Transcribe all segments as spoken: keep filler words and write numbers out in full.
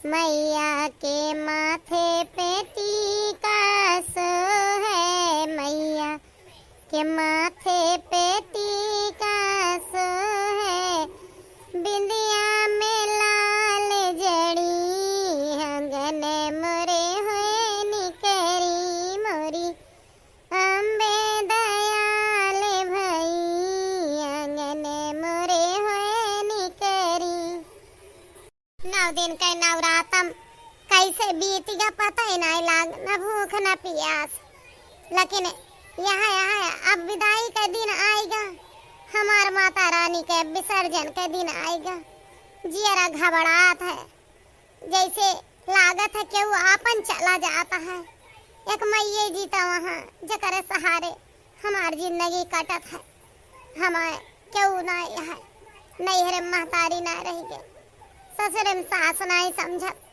मैया के माथे पे टीका सोहे, मैया के माथे पे टीका सोहे, बिंदिया में लाल जड़ी, आंगन मोरे होए निकरी मोरी, अम्बे दयाल भई, आंगन मोरे होए निकरी। नौ दिन के नवरातम कैसे बीतिगा, पता ही नाई लाग, न भूख न पियास। लेकिन यहाँ, यहाँ अब विदाई के दिन आइगा, हमार माता रानी के विसर्जन के दिन आइगा। जियरा घबड़ात है, जैसे लागत है केहू आपन चला जात है। एक मइये जी तो वहाँ, जकरे सहारे हमार जिंदगी कटत है। हमार केहू नाई है, नैहरे महतारी नाई रहि गए, ससुरे में सास नाई समझत।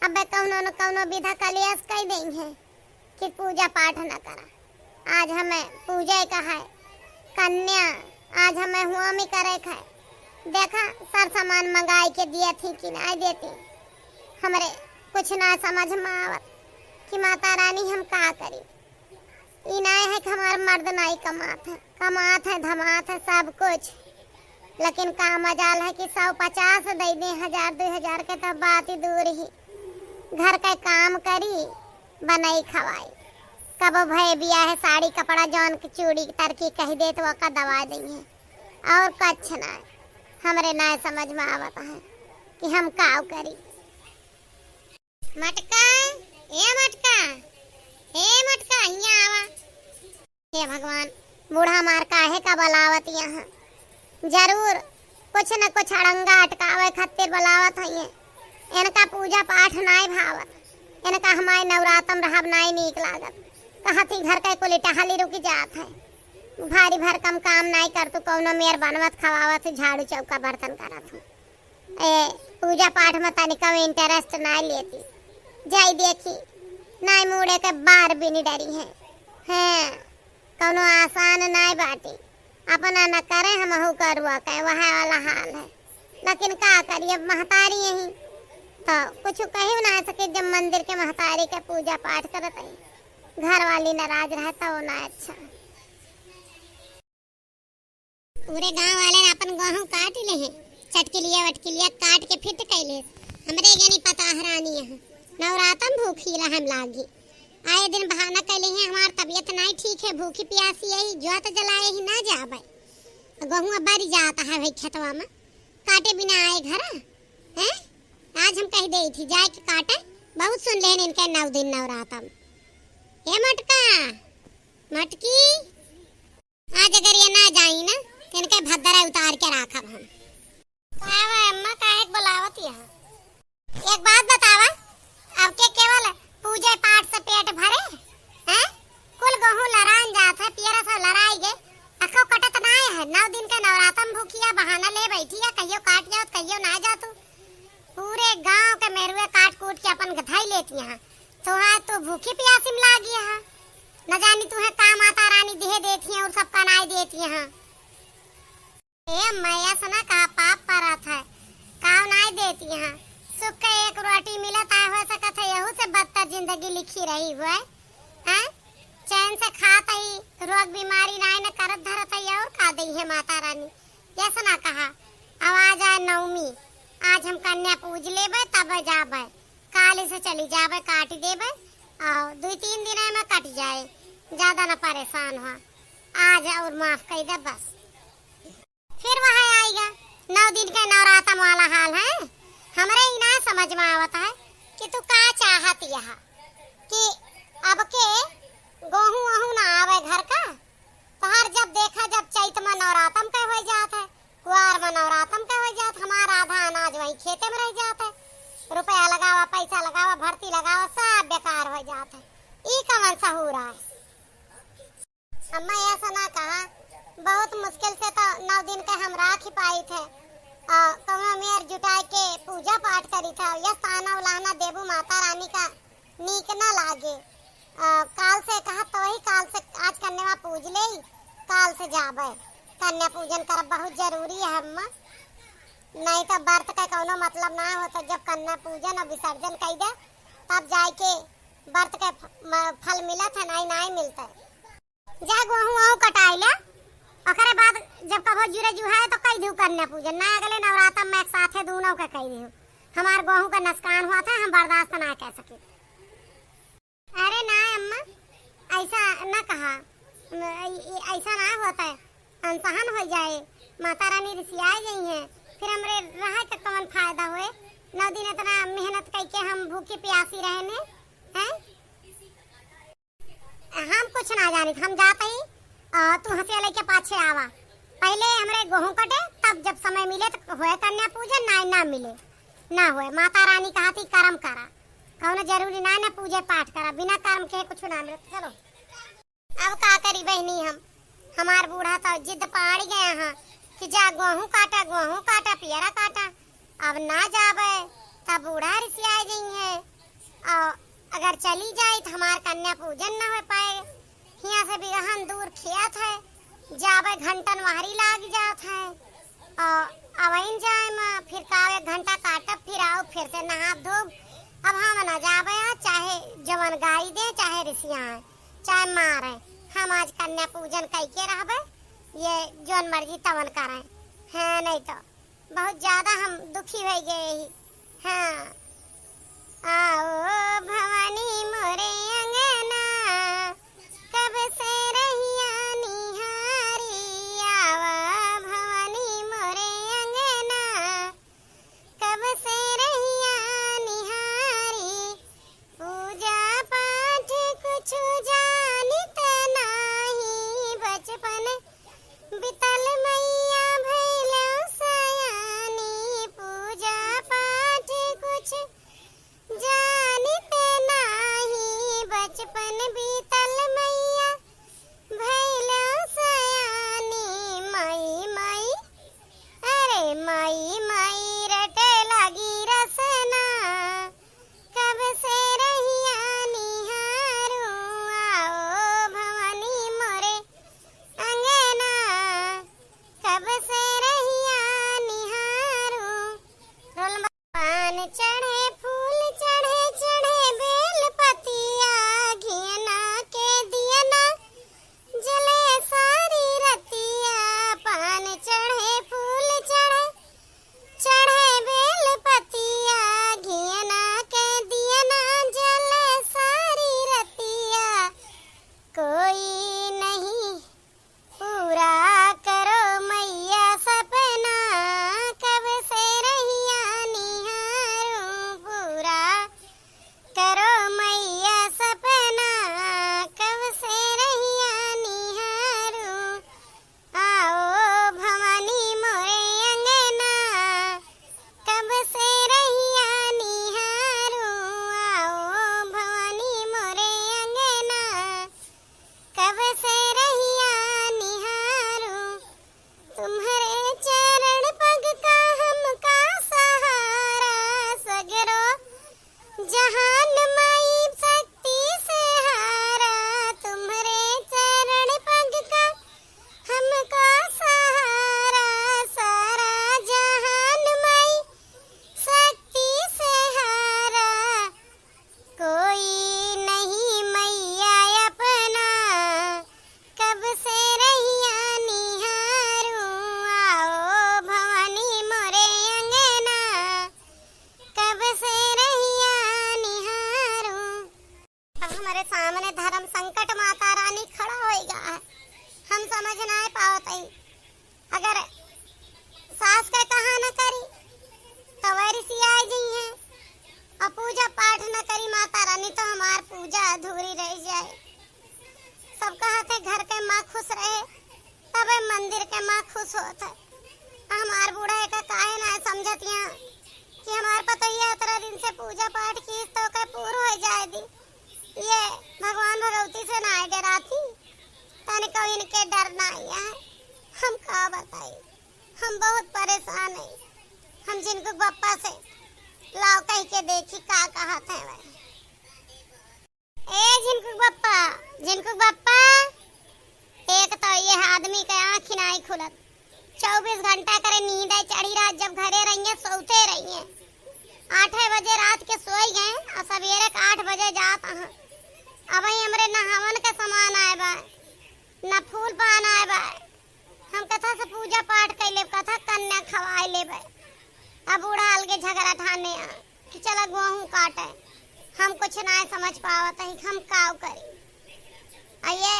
अबे कौनो न कौनो विधा कलेश कई देइहैं कि पूजा पाठ न करा। आज हमें पूजे का है कन्या, आज हमें हुआमी करे का है। देखा, सर सामान मंगाई के दिया थी कि नाई देती। हमरे कुछ ना समझ में आवत कि माता रानी हम का करी। ई नाई है कि हमार मर्द नाई कमात है, कमात है, धमात है सब कुछ, लेकिन का मजाल है कि सौ पचास दे दे, हजार, दो हजार के तो बात ही दूर ही। घर का काम करी, बनाई खवाई। कबो भय बिया है, साड़ी कपड़ा जौन के चूड़ी तरकी कह दे तो ओका दवा देइहैं, और कुछ ना। हमरे ना समझ में आवत है कि हम का करी। मटका, ए मटका, ए मटका, हियाँ आवा। हे भगवान, बूढ़ा मार काहे का बुलावत यहाँ? जरूर कुछ न कुछ अड़ंगा अटकावे खातिर बुलावत हइये। इनका पूजा पाठ नाई भावत, इनका हमारे नवरातम रहब नाई नीक लागत। कहत ही घर के कुल टहली रुक जात है। भारी भरकम काम नाई कर तू, कौनो मेर बनवत खवावत, झाड़ू चौका बर्तन करत हूँ। ए, पूजा पाठ में तनिका interest नाई लेती। जाई देखी, नाई मूड़े के बार भी नहीं डरी है। हैं, कौनो आसान नाई बाटी। अपना न करे, हमहू करुआ के, वह वाला हाल है। लेकिन का करी, अब महतारी यही तो कुछ कही ना सके। जब मंदिर के महतारी के पूजा पाठ करत है, घर वाली नाराज रहे तो ना अच्छा। पूरे गांव वाले अपन गेहूं काट ले हैं, चटकिलिया वटकिलिया काट के फिट कैले। हमरे के नहीं पता हरानी है, नवरातम भूखी रहम लागी। आए दिन बहाना कैले हैं, हमार तबीयत नहीं ठीक है, भूखी प्यासी है, ज्योत जलाए ही ना जाबे। गेहूं अब बारी जाता है भाई खेतवा में, काटे बिना आए घर हैं। आज हम कह दे थी जाए के काटे, बहुत सुन लेन इनके नौ दिन नवरातम। ए मटका, मटकी, आज अगर ये ना जाई ना, तो इनके भद्दरा उतार के राखब हम। का बा अम्मा, काहे के बुलावत यहाँ? एक बात बतावा, अब के केवल पूजे पाठ से पेट भरे? हैं? कुल गेहूं लरान जात है, पियरा सब लराई गए, अखो कटत ना है। नौ दिन के नवरातम भूखिया बहाना ले बैठी है, कहियो काट जाओ, कहियो ना जा तू। पूरे गांव के मेरुए काट कूट के अपन गधाई लेती हैं, तो आज तो भूखी प्यासी में लागी है। न जानी तुहे का माता रानी दिहे देती हैं और सबका नाई देती हैं। ए मैया सना का पाप परत है, काव नाई देती हैं। सुख के एक रोटी मिलत है, हो सकत है यहू से बदतर जिंदगी लिखी रही हुए। हैं? चैन से खात ही, रोग बीमारी नाई न करत धरत है, और का दई है माता रानी? यस ना कहा, अब आ जाए नवमी, आज हम कन्या पूज लेबे तब जाबे, काली से चली जाबे, काट देबे और दो तीन दिन में कट जाए, ज्यादा ना परेशान हो, आज और माफ कर दे बस। फिर वह आएगा, नौ दिन के नवरातम वाला हाल है। हमरे ही ना समझ में आवत है कि तू का चाहत यह कि अब के गेहूं वहूं ना आवे घर का, तोहार जब देखा, जब चैत में नवरातम के हो जात है, कुआर में नवरातम के हो जात, हमारा आधा अनाज वहीं खेते में रह जात है। रुपया लगावा, पैसा लगावा, भर्ती लगावा, सब बेकार हो जात है। ई कवन सहूरा है? अम्मा ऐसा ना कहा, बहुत मुश्किल से तो नौ दिन के हम राखी पाई थे, और कौनो मेर जुटाए के पूजा पाठ करी था, यस ताना उलाहना देबू माता रानी का नीक ना लागे। अ, काल से कहा तो वही काल से, आज कन्या पूज ले, काल से जाबे। कन्या पूजन करब बहुत जरूरी है अम्मा। नहीं तो व्रत के कौनो मतलब ना होत है। जब कन्या पूजन और विसर्जन कई दे, तब जाए के व्रत के फ-, म-, फल मिलत है, नहीं, नहीं मिलत है। जा गोहूँ वहूँ कटाई ले, ओकरे बाद जब कबो जुरे जुहाए तो कई दिहु कन्या पूजन, ना अगले नवरात्र में एक साथे दूनों के कई दिहु। हमार गोहूँ का नुकसान हुआ था, हम बर्दाश्त ना कर सके। अरे ना अम्मा, ऐसा ना कहा, ऐसा ना होता है, अनसहन हो जाए, माता रानी रिसियाए गई हैं, फिर हमरे रहे का कौन फायदा होए? नौ दिन इतना मेहनत करके हम भूखी प्यासी रहने हैं। हम कुछ ना जानित, हम जात ही, अ, तू हंसिया लेके पाछे आवा। पहले हमरे गोहूँ कटे, तब जब समय मिले तो होए कन्या पूजन, ना, ना मिले, ना होए। माता रानी कहती करम करा, कौनो जरूरी ना, ना पूजे पाठ करा, बिना करम के कुछ ना मिले। चलो, अब का करी बहनी हम, हमार बूढ़ा तो जिद पाड़ गया हाँ कि जा गोहूँ काटा, गोहूँ काटा, पियरा काटा। अब ना जाबे, तब बूढ़ा रिसिया गई है। और अगर चली जाई, तो हमार कन्या पूजन न हो पाए। हियाँ से बिगहन दूर खेत है, जाबे घंटन वहरी लाग जात है। और अवइन जाए में फिर का एक घंटा काटब, फिर आओ फिर से नहाब धोब। अब हम न जाबे, आज चाहे जवन गारी दे, चाहे रिसियाए, चाहे मारे, हम आज कन्या पूजन कई के रहबे। ये जवन मर्जी तवन करें, हैं, नहीं तो बहुत ज्यादा हम दुखी हो गए ही। हाँ। आओ भवानी मोरे अंगना, कब से रहिया निहारी। आवा भवानी मोरे अंगना, कब से रहिया निहारी। पूजा पाठ कुछ जानित नाही, बचपन बितल मैया भैलौ सयानी। पूजा पाठ कुछ जानित नाही, बचपन बीतल मैया भैलौ सयानी। माई माई, अरे माई माई रटे लागी रसना, कब से रहिया निहारू। आओ भवानी मोरे अंगना, कब से रहिया निहारू। रोल नंबर पान चढ़े, फूल चढ़े, चढ़े बेल पतिया, घियना के दियना जले सारी रतिया। पान चढ़े, फूल चढ़े, चढ़े बेल पतिया, घियना के दियना जले सारी रतिया। कोई नहीं पूरा करो मैया सपना, कब से रहिया निहारूं। पूरा करो मैया सपना, कब से रहिया निहारूं। आओ भवानी मोरे अंगना, कब से रहिया निहारूं। आओ भवानी मोरे अंगना, कब से रहिया निहारूं। तुम्हरे चरण पग का हमका सहारा, सगरो जहान माई शक्ति से हारा। तुम्हरे चरण पग का हमका सहारा, सारा जहान माई शक्ति से हारा। कोई नहीं मैया अपना, कब से रहिया निहारूं। आओ भवानी मोरे अंगना, कब से रहिया निहारूं। अब हमरे सामने धर्म संकट माता रानी खड़ा होइगा है। हम समझ नाहीं पावत हई। अगर सास के कहा न करी, तो वह रिसियाए जइहैं। और पूजा पाठ न करी माता रानी, तो हमार पूजा अधूरी रह जाए। सब कहत है, "घर के माँ खुश रहे, तबे मंदिर के माँ खुश होत है।" हमार बूढ़ा एका काहे ना समझतिया कि हमार पतोहिया इतना दिन से पूजा पाठ कीस, तो ओके पूर हो जाए दी। ये भगवान भगवती से ना डराती, तनिको इनके डर ना आया है। हम का बताई, हम बहुत परेशान हैं। हम झिनकू बप्पा से लाव कह के देखी का कहत है वह। ए झिनकू बप्पा, झिनकू बप्पा, एक तो ये आदमी के आँख ही नाहीं खुलत, चउबीस घंटा करे नींद है चढ़ी रहत। जब घरे रह आठे बजे रात के सोई गए और सबेरे के आठ बजे जात अहाँ। अबहीं हमरे न हवन के सामान आए बा, न फूल पान आए बा। हम कथा से पूजा पाठ कइ लेब, कथा कन्या खवाए लेबे। अब बूढ़ा अलगे झगड़ा ठाने आ कि चला गोहूँ काटे। हम कुछ नाय समझ पावत हई, हम काव करी। आ ये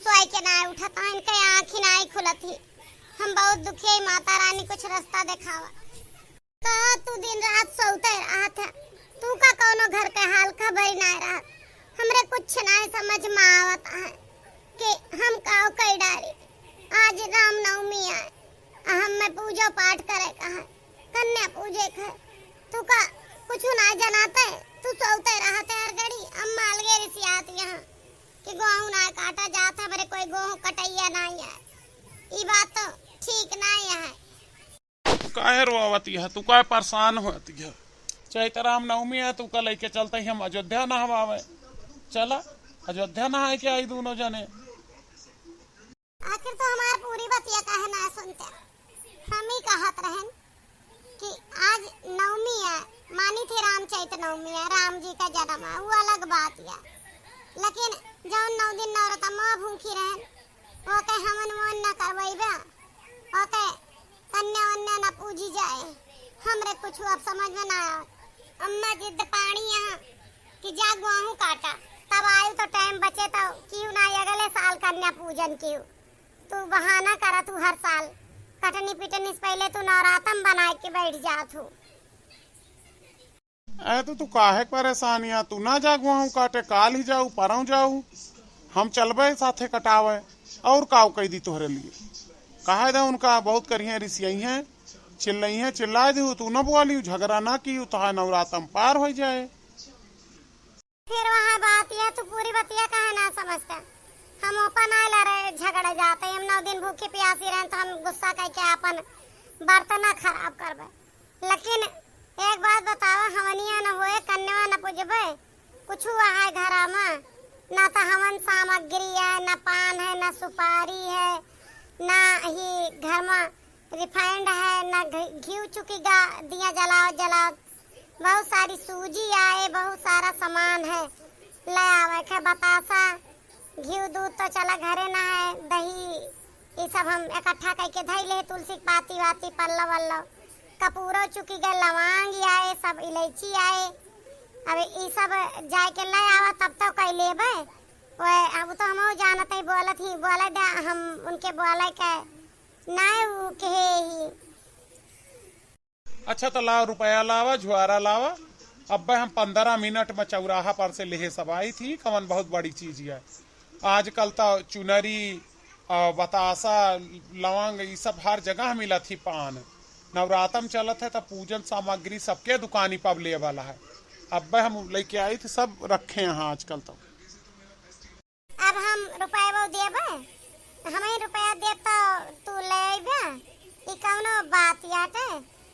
सोए के नाय उठत हई, इनके आँखी नाय खुलत ही। हम बहुत दुखी हई, माता रानी कुछ रास्ता देखावा। का तू दिन रात सोते रहत है? तू का कौनो घर के हाल खबर ना रहत? हमरे कुछ ना समझ में आवत है कि हम काव कई डारी। आज रामनवमी है, आ हम में पूजा पाठ करे का है, कन्या पूजे का है। तू का कुछ ना जनाते, तू सोते रहत है हर घड़ी। अम्मा अलगे रिसियात यहाँ कि गोहूँ ना काटा जात, हमरे कोई गोहूँ कटैया नहीं है। ई बात तो ठीक नहीं है। तू काहे रोवत है? तू काहे परेशान होत है? चैत राम नवमी है, तू का लइके चलते ही हम अयोध्या नहवावे। चला, अयोध्या नहाए के आई दोनों जने। आखिर तो हमार पूरी बतिया काहे ना सुनते? हम ही कहत रहन कि आज नवमी है, मानी थी राम चैत नवमी है, राम जी का जन्म है, वो अलग बात है। लेकिन जौन नौ दिन नवरतमा भूखी रहन, ओके हवन वन न करवैबे, ओके कन्या वन्या न पूजी जाए। हमरे कुछ अब समझ में ना आवत। अम्मा जिद पानी यहाँ कि जा गोहूँ काटा, तब आयु तो टाइम बचे तो क्यों ना अगले साल कन्या पूजन क्यों। तू बहाना करा, तू हर साल कटनी पिटनी से पहले तू नवरातम बनाए के बैठ जात हूँ। अरे तो तू काहे परेशान या? तू ना जा गोहूँ काटे, काल ही जाऊ, परौं जाऊ, हम चलबे साथे कटावे। और काव कह दी तोहरे लिए? कहे दे उनका, बहुत करिए, रिसियाई हैं, चिल्लाई हैं, चिल्ला दी, तू ना बोली, झगड़ा ना की, तो है नवरातम पार हो जाए। फिर वहाँ बात यह, तू पूरी बतिया काहे ना समझते? हम ओपन आए ला रहे, झगड़ा जाते, हम नौ दिन भूखे प्यासी रहे तो हम गुस्सा करके अपन बर्तन ना खराब करबे। लेकिन एक बात बतावा, हवनिया न होए, कन्या न पूजबे, कुछ हुआ है घरा में, ना तो हवन सामग्री है, ना पान है, ना सुपारी है, ना ही घर में refined है, ना घ-, घिउ चुकी गा दिया जलाओ जलाओ। बहुत सारी सूजी आए, बहुत सारा सामान है, ले आवे के बतासा, घिउ दूध तो चला घरे ना है, दही, ये सब हम इकट्ठा करके धई ले, तुलसी के पाती वाती, पल्लव वल्लव, कपूरो चुकी गए, लवांग आए, सब इलायची आए। अब ई सब जाए के ले आवा, तब तो कई लेबे। ओए, अब तो हम जानत ही, बोलत ही, बोले दे, हम उनके बोले के ना, ऊ कहे ही। अच्छा, तो लावा, रुपया लावा, झुआरा लावा। अब्बे हम पन्द्रह मिनट में चौराहा पर से लेहे सब आई थी, कवन बहुत बड़ी चीज है। आजकल तो चुनरी, आ, बतासा, लवंग, ई सब हर जगह मिलत ही, पान। नवरातम चलत है, तो पूजन सामग्री सबके दुकानी पर लेवे वाला है। अब्बे हम लेके आई थी, सब रखे हैं आजकल तो। अब हम रुपया वो देबे, हम ही रुपया देब तो तू ले अइबे, ई कौनो बात याटे?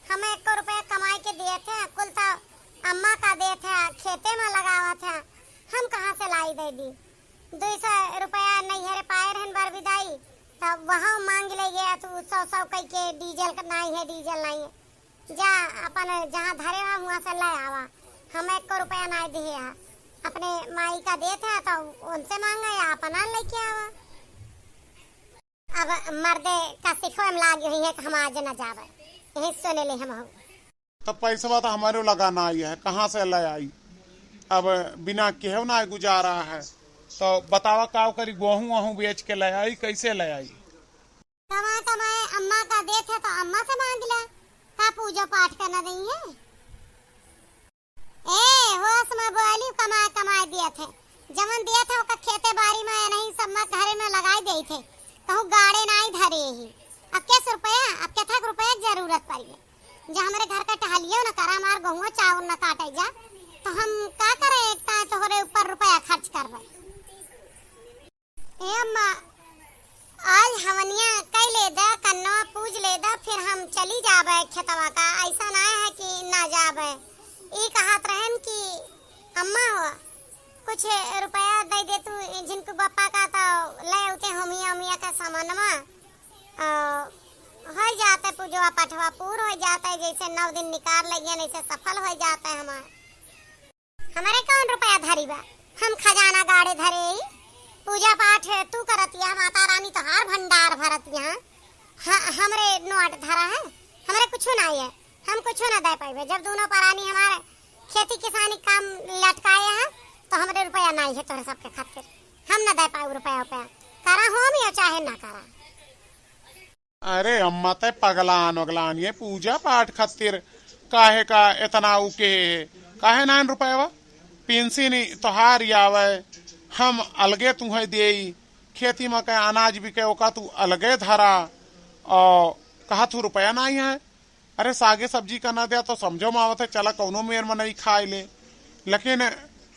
हम एको रुपया कमाई के देत है, कुल तो अम्मा का देत है, खेते में लगावत है, हम कहाँ से लाई दे दी? दुई सौ रुपया नैहरे पाए रहन बर विदाई, तब वहाँ मांग ले गया तू सौ सौ कह के, डीजल का नाई है, डीजल नाई है। जा अपन जहाँ धरे बा हुआँ से ले आवा, हम एको रुपया नाई दिहे हा। अपने माई का देत है तो उनसे मांगा या अपना लेके आवा। अब मर्दे का सिखवे में लागी हुई है कि हम आज न जावे, यही सुने ले हम हो। तब पैसवा तो हमारे लगा नाई है, कहाँ से ले आई? अब बिना केहू ना गुजारा है, तो बतावा का करी, गोहूँ वहूँ बेच के ले आई, कैसे ले आई? कमा कमाए अम्मा का देत है तो अम्मा से मांग ले, का पूजा पाठ करना नहीं है? ए, होश में बोली, कमाए कमाए दियत है, जवन दियत है ओका खेते बारी में नहीं सब में घरे में लगाई देत है, कहूँ गाड़े नाई धरे ही। अब कैस रुपया, अब केथक रुपया के जरूरत पड़ी है? जो हमरे घर का टहलियो न करा, हमार गहुआ चाउर न काटे जा, तो हम का करे, एक ताए तोहरे ऊपर रुपया खर्च करबे? ए अम्मा, आज हवनिया कई ले दा, कन्नवा पूज ले दा, फिर हम चली जाबे खेतवा का, ऐसा ना है कि ना जाबे। ई कहत रहन कि अम्मा हो, कुछ रुपया दे दे तू झिनकू बप्पा का, तो ले उते होमिया होमिया का सामानवा। आ, होइ जात है पूजवा पठवा पूर होइ जात है, जैसे नौ दिन निकार लगियन ऐसे सफल होइ जात है हमार। हमरे कौन रुपया धरी बा, हम खजाना गाड़े धरे ही। पूजा पाठ तू करतिया, माता रानी तोहार भंडार भरतिया। ह-, हमरे नोट धरा है, हमरे कुछो नाहीं है, हम कुछो ना दे पाइबे। जब दोनों परानी हमारे खेती किसानी काम लटकाए हैं, तो हमरे रुपया नाहीं है तोहरे सबके खातिर, हम ना दे पाइब रुपया उपया। करा होम या चाहे ना करा। अरे अम्मा, तै पगलान वगलान, ये पूजा पाठ खातिर काहे का इतना उके है? काहे नाइन रुपयवा? पेंसिनी तोहार आवे, हम अलगे तुहे देई, खेती में के अनाज बिके ओका तू अलगे धरा, और कहा तू रुपया नाहीं है। अरे सागे सब्जी का ना द्या तो समझो में आवत है, चला कौनो मेर में नहीं खाए ले, लेकिन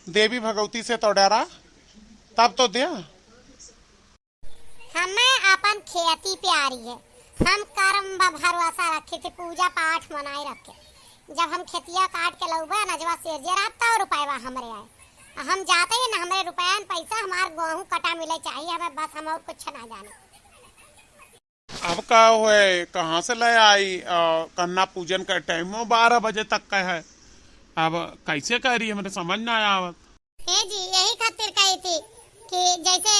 देवी भगवती से तो डरा, तब तो द्या। हमें अपन खेती प्यारी है, हम कर्म बा भरोसा रखे थे, पूजा पाठ मनाए रखे। जब हम खेतिया काट के लउबे अनजवा सेर जे रहब तब रुपयवा हमरे आए। आ हम जाते ही ना हमरे रुपया न पैसा हमार गेहूं कटा मिले चाहिए हमें, बस हम और कुछ ना जाने। अब का होए, कहाँ से ले आई? आ, कन्या पूजन का टाइम बारह बजे तक का है, अब कैसे करी, हमरे समझ ना आवत। ए जी, यही खातिर कही थी कि जैसे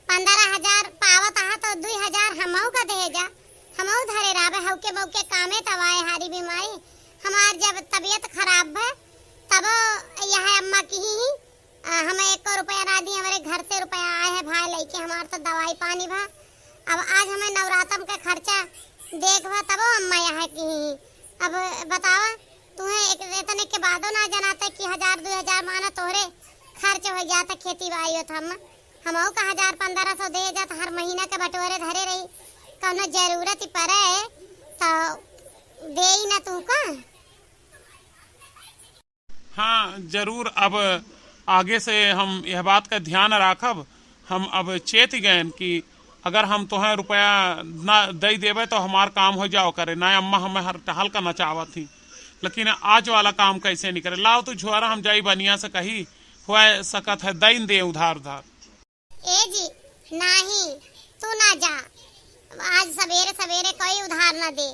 पन्द्रह हजार पावत आहा तो दुई हजार हमहू का दे जा, हमहू धरे रहबे, हउके बउके कामे तब आए हारी बीमारी। हमार जब तबीयत खराब भे तबो यह अम्मा की ही, आ, हम एको रुपया ना दी, हमरे घर से रुपया आए है भाई लेके, हमार तो दवाई पानी भा। अब आज हमें नवरातम का खर्चा देख भा तबो अम्मा यहाँ की ही। अब बतावा, तुहे एक, इतने के बादो ना जनाते कि हजार दुई हजार माना तोहरे खर्च हो जाता खेती बाड़ी होत हम, हमहू का हजार पन्द्रह सौ दे जात, हर महीना के बटोरे धरे रही, कौनो जरूरत ही पड़े तो देई ना तू का। हाँ, जरूर, अब आगे से हम यह बात का ध्यान राखब। हम अब चेत गएन कि अगर हम तोहें रुपया ना दई देबे तो हमार काम हो जाओ करे, ना अम्मा हमें हर टहल का नचावत ही। लेकिन आज वाला काम कैसे निकले? लाओ तू झोरा, हम जाई बनिया से कही, हो सकत है दई दे उधार उधार। ए जी, नाही, तू ना जा। आज सवेरे सवेरे कोई उधार ना दे,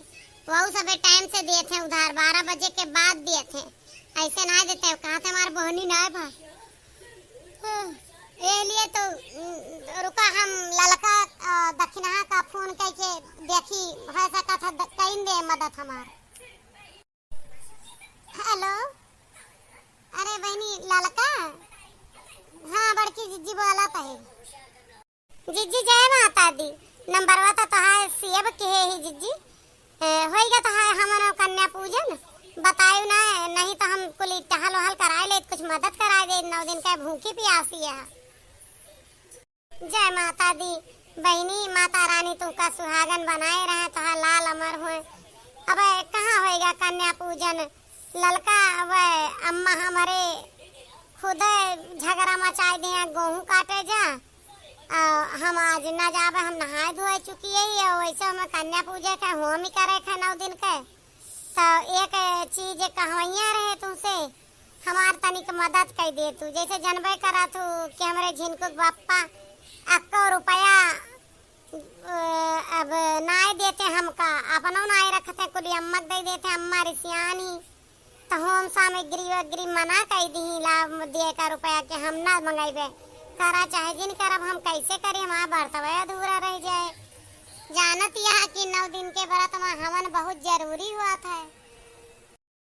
वहू सबे टाइम से देत हैं उधार, बारह बजे के बाद देत हैं, ऐसे ना देते हैं। कहा थे हमार बहनी ना बा, ए लिए तो, उम, रुका, हम ललका, अ, दखिनहा का फोन करके देखी, हो सकत है द-, कइन दे मदद हमार। हेलो, अरे बहिनी ललका, हाँ बड़की जिज्जी बोलत है। जिज्जी जय माता दी, नंबरवा तो तोहार सेव किहे ही जिज्जी। ए, होइगा तोहार हमरो कन्या पूजन, बतायु ना, नहीं तो हम कुल टहल वहल कराए ले, कुछ मदद कराए दे, नौ दिन का भूखी पियासी है। जय माता दी बहिनी, माता रानी तुमका सुहागन बनाए रहे, तोहार लाल अमर होए। अब कहाँ होएगा कन्या पूजन? ललका अब अम्मा हमरे खुद झगड़ा मचाए दिए, गेहूं काटे जा, आ, हम आज ना जाबे, हम नहाए धोए चुकी है, ये वैसे हमें कन्या पूजे के, होमी करे के नौ दिन के। तो एक चीज कहवैया रहे तुमसे, हमार तनिक मदद कई दे तू। जैसे जनबे करा तू कि हमरे झिनकू के बप्पा अक्को रुपया, अ, अब नाय देते हमका, अपनो नाय रखते, कुली अम्मा के दे देते, अम्मा रिसियानी। तो होम सामग्री वग्री मना कई दी ला दिए का रुपया के हम ना मंगैबे। करा चाहे जिन करब, हम कैसे करी, हमार बर्तवे अधूरा रह जाए। जानत यहाँ कि नौ दिन के व्रत में हवन बहुत जरूरी हुआ था।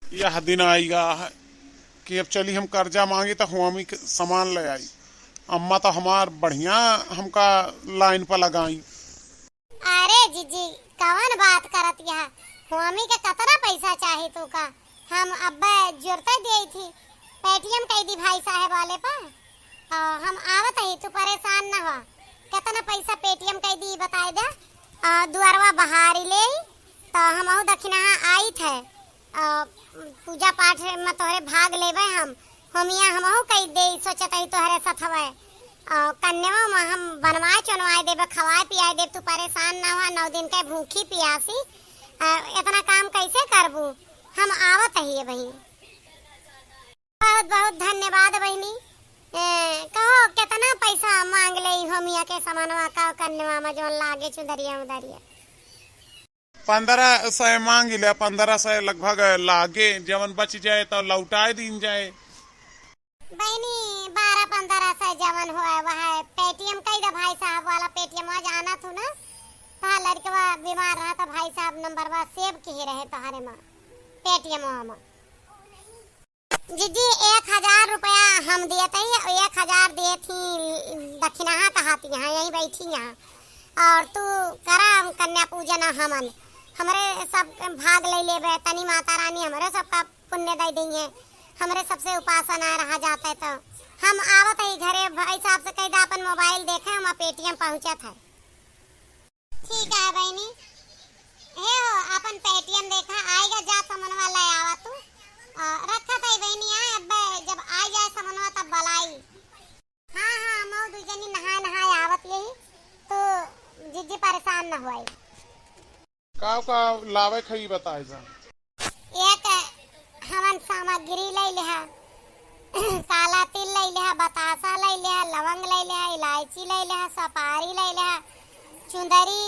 यह दिन आइगा है कि अब चली हम कर्जा मांगी तो होमी के सामान ले आई। अम्मा तो हमार बढ़िया हमका लाइन पर लगाई। अरे जिज्जी, कवन बात करत यह? होमी के कतना पैसा चाही तू का? हम अब्बे जुरते दिए थी, पेटीएम कई दी भाई साहब वाले पर। आ, हम आवत ही, तू परेशान न हो। कितना पैसा पेटीएम कई दी बताए दे। आ, दुआरवा बहारी ले, तो हमहू दखिनहा आई थे। आ, पूजा पाठ में तोहरे भाग लेबे हम। होमिया हमहू कई दे, सोचत ही तोहरे साथ हवे। आ, कन्यावा में हम बनवाए चुनवाए देबे, खवाए पियाए देब, तू परेशान ना हो, नौ दिन के भूखी पियासी। आ, इतना काम कैसे करबू? हम आवत ही बहिन। बहुत बहुत धन्यवाद बहिनी। ए, कहो कितना पैसा मांग ले होमिया के सामानवा का कन्यावा में जौन लागे चुंदरिया उदरिया? पन्द्रह सौ मांग ले, पन्द्रह सौ लगभग लागे, जवन बच जाए तो लौटाए दीन जाए। बहिनी, बारह पन्द्रह सौ जवन होए, वह Paytm कई दे भाई साहब वाला, Paytm में जाना थू ना, तहाँ लड़कवा बीमार रहा तो भाई साहब नंबरवा save किए रहे तोहरे में, Paytm में। जीजी, एक हजार रुपया हम दिए तई, एक हजार दिए थी दक्षिणा कहाती यहाँ, यहीं बैठी यहाँ। और तू करा कन्या पूजन हमन, हमरे सब भाग ले लेबे, तनी माता रानी हमरे सबका पुण्य दे देइहैं, हमरे सबसे उपासन आए रहा जाते तो। हम आवत ही घरे, भाई साहब से कह दे अपन mobile देखे, हम Paytm पहुँचत है। ठीक है बहिनी, हे हो अपन Paytm देखा, आएगा जा समनवा ले आवा तू। अ, रखत है बहिनी, हाँ, अब जब आ जाए समनवा तब बुलाई। हाँ, हाँ, हम दू जनी नहाए नहाए आवत यही, तो जीजी परेशान न होई। का का लावे खई बताए जा। एक हवन सामग्री ले लिहा, काला तिल ले लिहा, बतासा ले लिहा, लवंग ले लिहा, इलायची ले लिहा, सुपारी ले लिहा, चुंदरी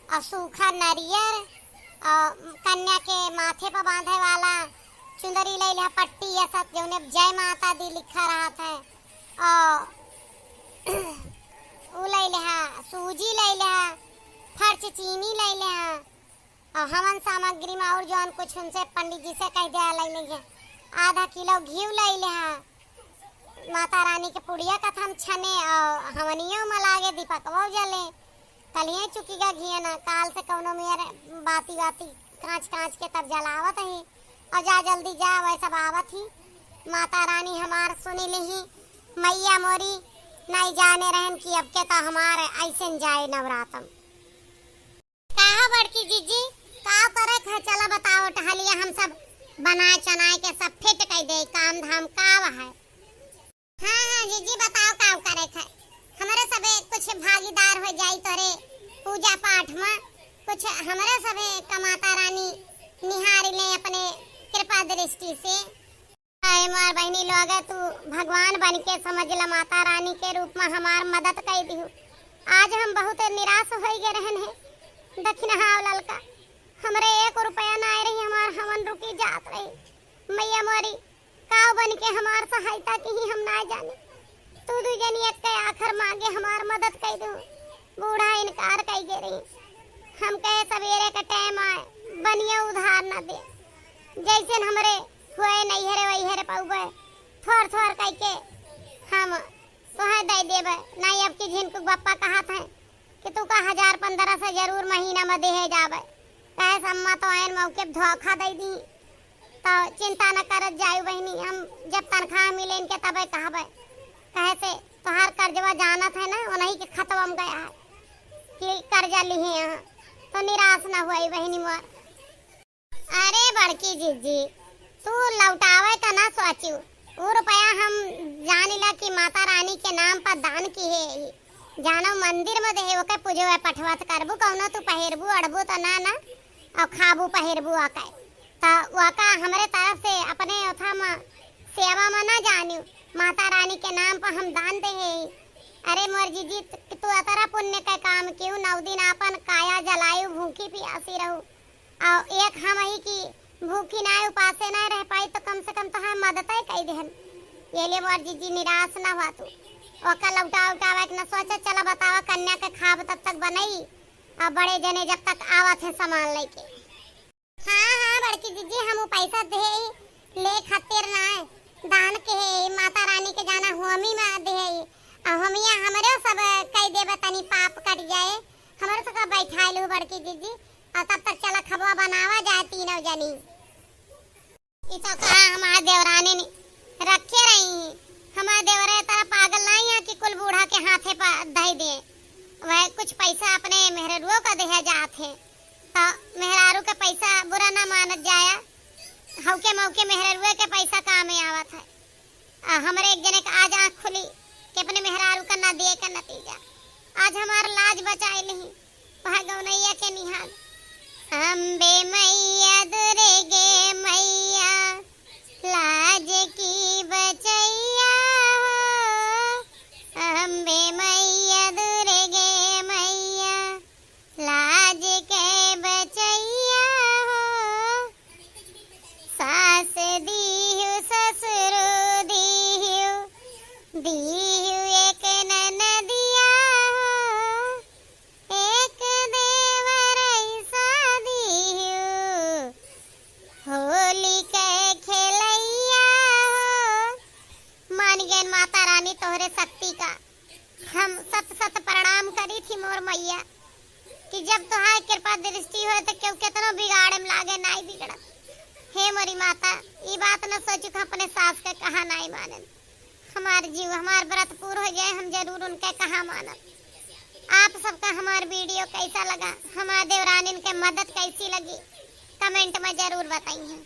और सूखा नरियर और कन्या के माथे पर बांधे वाला चुंदरी ले लिहा, पट्टी या सब जौने जय माता दी लिखा रहत है। और उ ले लिहा, सूजी ले लिहा, फर्च चीनी ले लिहा, और हवन सामग्री में और जौन कुछ उनसे पंडित जी से कह दिया ले लिहा, आधा किलो घी ले लिहा। माता रानी के पुड़िया का हम छने और हवनियों में लागे, दीपकवा जले। तलिए चुकी गा घिया ना, काल से कौनो मेर बाती बाती कांच कांच के तब जलावत ही। और जा जल्दी जा, वह सब आवत ही। माता रानी हमार सुनी लिही, मैया मोरी नहीं जाने रहन कि अब के तो हमार ऐसे न जाए नवरातम। कहा बड़की जीजी, का करे ख-, चला बताओ टहलिया, हम सब बनाए चनाए के सब फिट कर दे, काम धाम का है। हाँ, हाँ, जीजी, बताओ का करे ख-, हमरे सबे कुछ भागीदार हो जाई तोरे पूजा पाठ में, कुछ हमरे सबे का माता रानी निहारी ले अपने कृपा दृष्टि से। अरे मोर बहिनी लोग, तू भगवान बन के समझ ला, माता रानी के रूप में हमार मदद कर दिहु। आज हम बहुत निराश हो गए रहन है। दक्षिणहा ललका, हमरे एक रुपया ना आए रही, हमार हवन रुकी जात रही। मैया मोरी, काव बन के हमार सहायता की ही हम ना जाने। तू दू जनी एक के आखर मांगे हमार मदद कर दू। बूढ़ा इनकार कर गे रही। हम कहे सवेरे के टाइम आए, बनिया उधार ना दे। जैसे हमरे हुए नैहरे वैहरे पउबे, थोर थोर कह के हम तोहे दे देबे। नहीं अब की झिनकुक बप्पा कहत हैं कि तू का हजार पन्द्रह सौ जरूर महीना में देहे जाबे। कहे से अम्मा तो आयन मौके पे धोखा दे दी। तो चिंता न करत जायु बहिनी, हम जब तनख्वाह मिले इनके तबे कहबे। कहे से तोहार कर्जवा जानत है ना, उन्हीं के खतवा में गया है कि कर्जा लिहे हैं, तो निराश न हुई बहिनी मोर। अरे बड़की जीजी, तू लौटावे का ना सोचू, उ रुपया हम जानिला कि माता रानी के नाम पर दान किहे ही। जानो मंदिर में देहे, ओके पूजवे पठवत करबू, कौनो तू पहिरबू, अड़बू तो ना, ना, और खाबू पहिरबू ओके। तो ओका हमरे तरफ से अपने ओथा में सेवा में ना जानियो, माता रानी के नाम पर हम दान देहे ही। अरे मोर जीजी, त-, तू अतरा पुण्य का काम क्यों नौ दिन आपन काया जलायु, भूखी पियासी रहू, और एक हम ही कि भूखी ना उपासे ना रह पाई, तो कम से कम तो हम मदद ही कई देहन। ये लिए मोर जीजी निराश ना हुआ तू, ओका लौटा उठावे के ना सोचा। चला बतावा, कन्या के खाब तब तक बनई, और बड़े जने जब तक आवत है सामान लेके। हाँ, हाँ, बड़की जीजी, हम उ पैसा देहे ले खातिर ना है, दान के है, माता रानी के जाना होमी में देहे। आ होमिया हमरे सब कई देबे, तनी पाप कट जाए, हमरे सब का बैठाए लू बड़की जीजी, और तब तक चला खबवा बनावा जाए तीनों जनी। ई तो कहा हमार देवरानी ने रखे रही, हमार देवरे तरह पागल नहीं है कि कुल बूढ़ा के हाथे पर दे दे। वह कुछ पैसा अपने मेहररुओ का देहे जात है। तो मेहरारू के पैसा बुरा ना मानत जाया, हौके मौके मेहरारुए के पैसा काम में आवत है। आ हमरे एक जने के आज आँख खुली कि अपने मेहरारू का ना दिए का नतीजा। आज हमार लाज बचाए लिही, वह गौनैया के निहाल। अम्बे मैया दुर्गे मैया, लाज की बचैया हो, अम्बे मैया दुर्गे मैया, लाज के बचैया। तोहरे शक्ति का हम सत सत प्रणाम करी थी मोर मैया, कि जब तोहार कृपा दृष्टि होए तो केहू केतनो बिगाड़े में लागे, नाई बिगड़त। हे मोरी माता, ई बात न सोचू कि अपने सास के कहा नाई मानन। हमार जीव, हमार व्रत पूर हो जाए, हम जरूर उनके कहा मानब। आप सबका हमार वीडियो कैसा लगा, हमार देवरानिन के मदद कैसी लगी, कमेंट में जरूर बताइए।